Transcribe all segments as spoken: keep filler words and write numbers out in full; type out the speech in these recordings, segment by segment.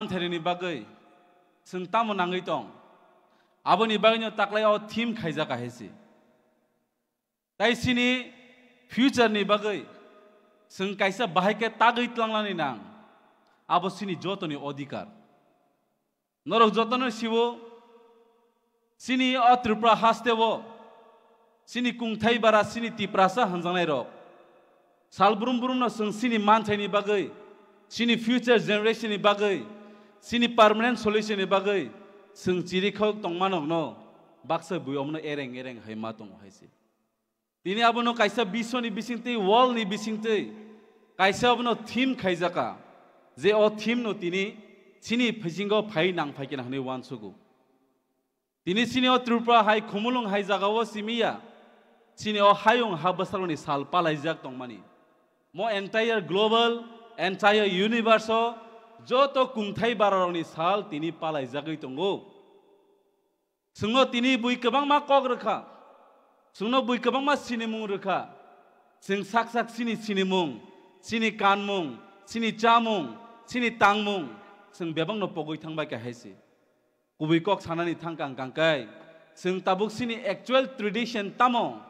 manthairokni bagwi chwng tamo nangwi tong? Aboni bagwino taklai o theme khaijak hai se. Tai chini future ni bagwi chwng kaisa bahai khe tagwi tlangnani nang. Abo chini jotoni odhikar. Norok jotono sibo, chini o Tripura haste o, chini kungthai bara, chini Tiprasa hanjaknai rok. Sal brum brum no chwng chini manthaini bagwi, chini future generation ni bagwi, chini permanent solution ni bagwi, chwng chirikhok tongmanokno baksa bui omno ereng ereng hai ma tongo hai se. Tini abono kaisa biswoni bisingtwi, world ni bisingtwi kaisa abono theme khaijaka, je o theme no tini chini bisingo phai nang phai kena hwnwi uansugo. Tini chini o Tripura hai khumulwng hai jagao simi ya, chini o hayung ha bwsarokni sal palaijak tongmani. Mo entire global, entire universe o joto kungthai bararokni sal tini palaijagwi tongo. Chwngno tini bui kwbangma kok rwkha, chwngno bui kwbangma sinimung rwkha. Chwng sak sak chini sinimung, chini kanmung, chini chamung, chini tangmung, chwng bebakno pogwi thangbai kha hai se. Kubui kok sanani thangkha ang kangkai, chwng tabuk chini actual tradition tamo,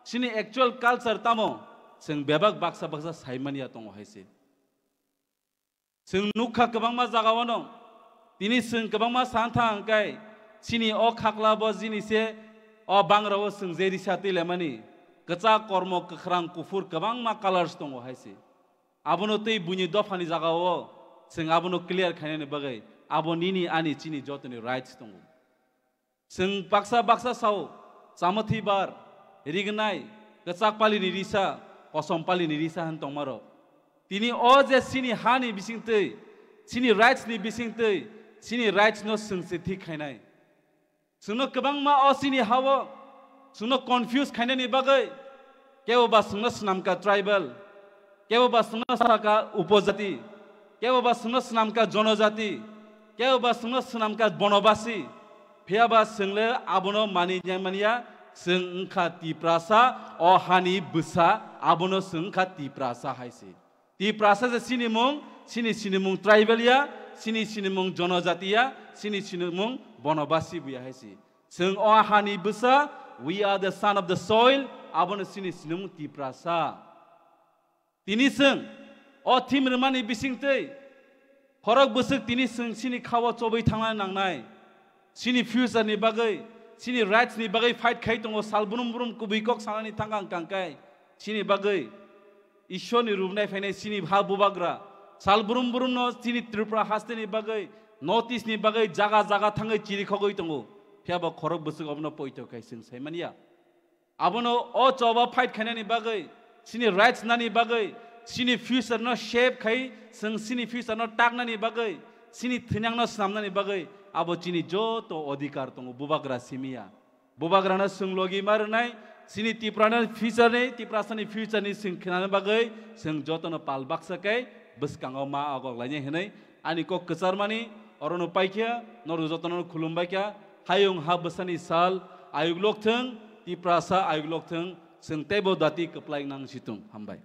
chini actual culture tamo, chwng bebak baksa baksa saimani ya tongo hai se. Chwng nukha kwbangma jagao no, tini chwng kwbangma san thang khe, chini o khakla bo jini se, o bangrao chwng je risa twi lemani, kwchak, kormo, kwkhrang, kuphur kwbangma colors tongo hai se. Abono tei buini dophani jagao chwng abono clear khainani bagwi abo nini ani chini jotoni rights tongo. Chwng baksa baksa sao, chamathwi bar, rignai, kwchak palini risa, kosom palini risa hwn tongmarok. Tini o je chini hani bisingtwi, chini rights ni bisingtwi, chini rights no chwng se thik khainai. Chwngno kwbangma o chini hao, chwngno confuse khainani bagwi, kebo ba chwngno swnamkha tribal, kebo ba chwngno sakha upojati, kebo ba chwngno swnamkha jonojati, kebo ba chwngno swnamkha bonobasi, phiya ba chwng le abono mani nang manya, chwng wngkha Tiprasa, o hani bwsa, abono chwng wngkha Tiprasa hai se. Tiprasa je sinimung, chini sinimung tribal ya, chini sinimung jonojati ya, chini sinimung bonobasi bo ya hai se. Chwng o hani bwsa, we are the son of the soil, abono chini sinimung Tiprasa. Tini chwng o theme rwmani bisingtwi khorok bwswk tini chwng chini khao chobwi thangna nangnai. Chini future ni bagwi, chini rights ni bagwi fight khai tongo, sal brum brum kubui kok sanani thangkha ang kangkai. Chini bagwi Ishwar ni rubnai phainai chini ha bubagra, sal brum brum no chini Tripura haste ni bagwi, North East ni bagwi jaga jaga thangwi chiri khogwi tongo. Phiya bo khorok bwswk obono poito khai chwng sai manya. Abono o choba fight khainani bagwi, chini rights nani bagwi, chini future no shape khai, chwng chini future no taknani bagwi, chini thwinang no swnamnani bagwi, abo chini joto odhikar tongo, bubagra simiya. Bubagra no chwng logi ma rwnai, chini Tripura no future ni, Tiprasa ni future ni chwng khnani bagwi, chwng joto no pal baksa khai bwskango ma agok lainai hwnwi ani kok kwcharmani, orono paikha, norok jotono khulumbaikha, hayung ha bwsani sal ayuk lokthwng, Tiprasa ayuk lokthwng, chwng teibo dati kwplai nang situng. Hambai.